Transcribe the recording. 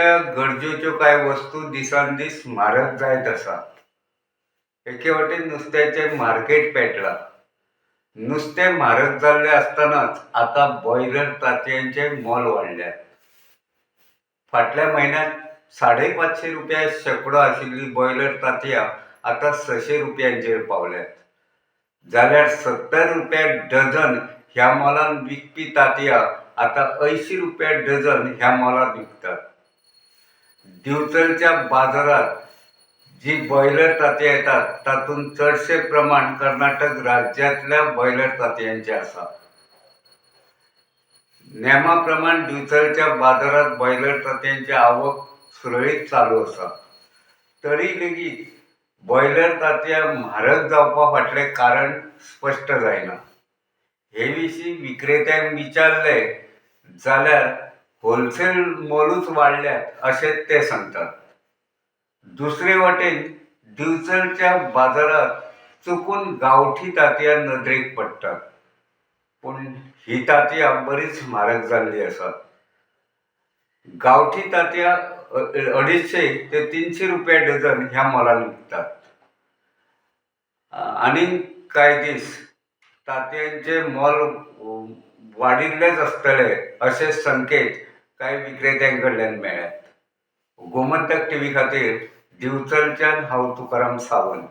जिणेच्या गरजेच्यो कांय वस्तू दिसान दीस म्हारग जायत आसा. एके वटेन नुस्त्याचें मार्केट पेटलां. नुस्तें म्हारग जाल्लें आसतनाच आतां बॉयलर तांतयांचें मोल वाडल्यात. फाटल्या म्हयन्यांत 550 रुपया शेंकडो आशिल्ली बॉयलर तांतयां आतां 600 रुपयांचेर पावल्यात. जाल्यार 70 रुपया डझन ह्या मोलान विकपी तांतयां आतां 80 रुपया डझन ह्या मोलान विकतात. दिवचलच्या बाजारांत जी बॉयलर तांतयां येतात तातूंत चडशें प्रमाण कर्नाटक राज्यांतल्या बॉयलर तांतयांचें आसा. नेमा प्रमाण दिवचलच्या बाजारांत बॉयलर तांतयांची आवक सुरळीत चालू आसा. तरी लेगीत बॉयलर तांतयां म्हारग जावपा फाटलें कारण स्पश्ट जायना. हे विशीं विक्रेत्यांक विचारलें जाल्यार होलसेल मोलूच वाडल्यात अशें ते सांगतात. दुसरे वटेन दिवचलच्या बाजारांत चुकून गांवठी तांतयां नदरेक पडटात. पूण हीं तांतयां बरीच म्हारग जाल्लीं आसात. गांवठी तांतयां 250 ते 300 रुपया डझन ह्या मोलान विकतात. आनीक कांय दीस तांतयांचें मोल वाडिल्लेंच आसतलें अशें संकेत कांय विक्रेत्यां कडल्यान मेळ्ळ्यात. गोमंतक टीव्ही खातीर दिवचलच्यान हांव तुकाराम सावंत.